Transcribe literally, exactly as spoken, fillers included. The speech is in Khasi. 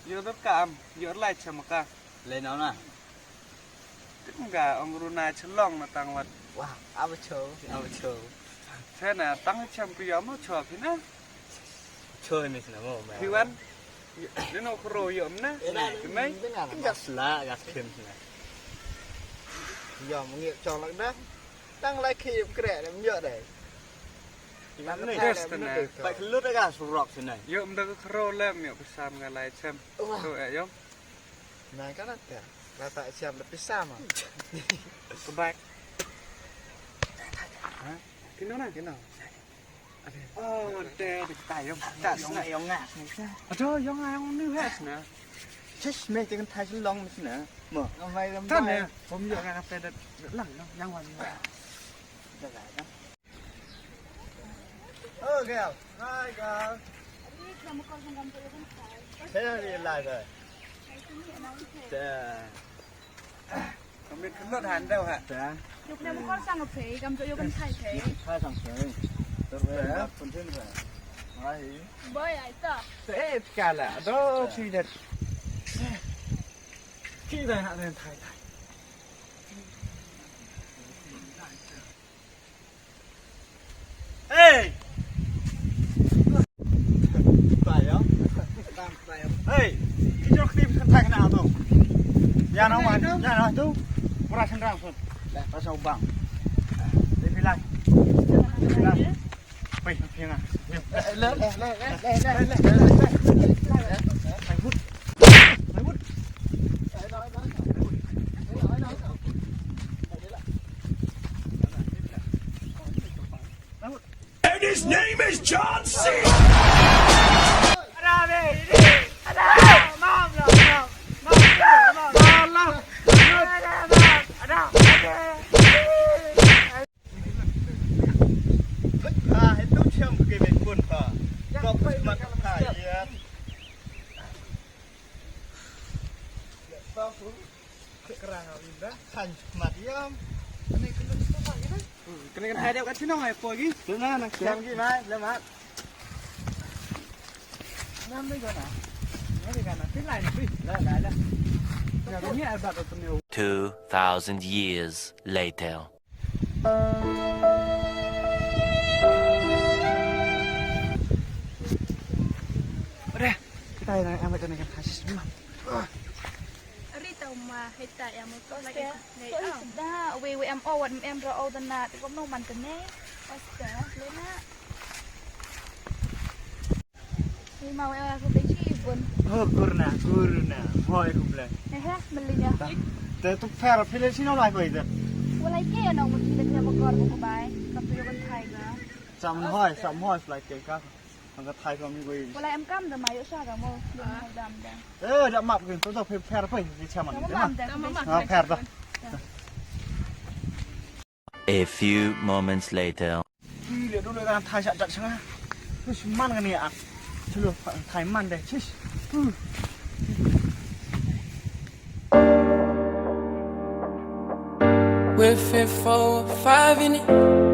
Ïoh dor ka am, ïoh lai chem ka. Lai nau na. Tim ga ong runa chelong na tang wat. Wah, aba cho, aba cho. Chena tang chem pi ïoh mo cho phi na. Cho ni sna mo. Phi wan. Ni no khro ïoh na. Ina, phi mai. Ina, ina. Gas la, gas khem sna. Ïoh mo ngi chong lak da. Tang lai khi ïoh kre ne ïoh dai. Ina ne. Bai khlut ga surok sna. Ïoh mda khro lem ïoh phi sam ga lai chem. Wah. Tu eh ïoh. Nai ka na te. La ta siam da pisa ma. Kebak. Ha? Kino na? Kino. Oh, te te ta yong. Ta sna yong nga. Aduh, yong nga yong nu ha sna. Sis me te kan thai long sna. Mo. Ngamai lam. Tan ya. Pom yong nga pe dat lang no. Yang wan. Dah lah. Oh, girl. Hi, girl. Hey, you like her? Yeah. Kami khmat han dau ha. Yeah. Yuk ne mukor sang phe, kam jo yuk kan thai phe. Thai sang phe. Terus ya, pun tin ra. Hai. Boy, ai ta. Eh, kala. Aduh, phi dat. Phi dah nak thai thai. Hey! Hey! Kijok tim sentai kena tu. Ya nama, ya nama tu. Murah sendrang sun. Lah pasal bang. Dia bilang. Bilang. Wei, apa yang ah? And his name is John C. Kene kan hai deu kat sini ngai poi gi. Tu na na siang gi mai lemat. Nam ni gana. Ni gana pilai ni pi. La la la. Ya ni ai bat tu ni. Two thousand years later. Ore, kita yang ambil dengan hasis memang. Rita uma heta ya mo to lagi. Nei ah. Da we we am o wat em ro o da na ti kom no man te nei. Osta, le na. Ni ma we ko te chi bun. Oh, kurna, kurna. Hoi kumple. Eh, eh, melinya. Te tu fer pile sino lai ko ite. Walai ke no mo ti de mo kor ko bai. Kam tu yo kan thai ga. Sam hoi, sam hoi flight ke ka. Ang ka thai ko mi ko. Walai em kam da ma yo sa ga mo. Dam da. Eh, da map ke tu tu fer fer pe ni chaman. Map da. Ah, fer da. A few moments later. Ih, lihat dulu kan thai sak dak sana. Terus man kan ya. Chalo, thai man deh. Sis. We're fit for five in it.